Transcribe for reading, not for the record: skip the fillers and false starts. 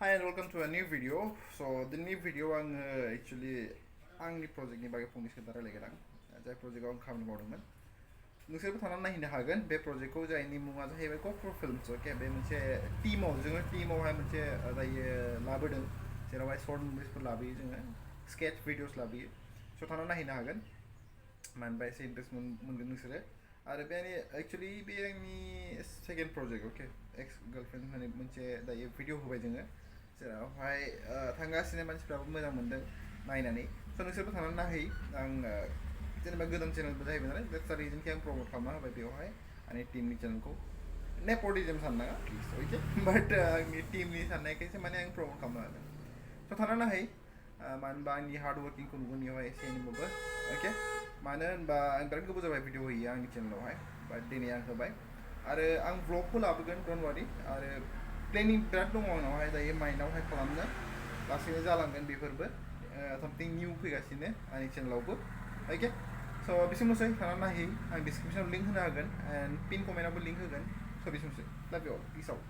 Hi and welcome to a new video. So the new video actually आंनि projectनि बागै फंनैसो खोथा रायलायगोन आं जाय projectआव आं खामानि मावदोंमोन नोंसोरबो थांनानै नायहैनो हागोन बे projectखौ जायनि मुङा जाहैबाय क'क्र फिल्मस अके बे मोनसे टीमावहाय मोनसे दायो लाबोदों जेरावहाय शर्ट मुभिसफोर लाबोयो जोङो sketch videos लाबोयो स' थांनानै नायहैनो हागोन मानोबा एसे इन्टारेस्ट मोनगोन नोंसोरो आरो बे एक्चुअलि बे आंनि सेकेन्ड प्रजेक्ट अके एक्स गार्लफ्रेन्ड होननानै मोनसे दायो भिडिअ होबाय जोङो जेरावहाय थांगासिनो मानसिफ्राबो मोजां मोनदों नायनानै स' नोंसोरबो थांनानै नायहै आं जेनेबा गोदान चेनेलबो जाहैबाय नालाय देट्स दा रिजनखि आं प्रमट खालामना होबाय बेवहाय आंनि टीमनि चेनेलखौ नेपटिजम साननाङा प्लिज अके बाट आंनि टीमनि साननायखायसो माने आं प्रमट खालामना होदों स' थांनानै नायहै मानो होनबा आंनि हार्ड वर्किंखौ नुगोन बेवहाय एसे एनैबाबो अके मानो होनबा आं बिराद गोबाव जाबाय भिडिअ होयो आंनि चेनेलावहाय बाट दिनै आं होबाय आरो आं ब्लगबो लाबोगोन डन्ट वारि आरो प्लेनिं बिराद दङ आंनावहाय दायो माइन्डआवहाय खालामनो लासैनो जालांगोन बेफोरबो सामथिं निउ फैगासिनो आंनि चेनेलावबो अके स' बेसिमनोसै थांनानै नायहै आं डिसक्रिपसनाव लिंक होनो हागोन एन्ड पिन कमेन्टआवबो लिंक होगोन स' बेसिमनोसै लाभ इउ अल पिस आउट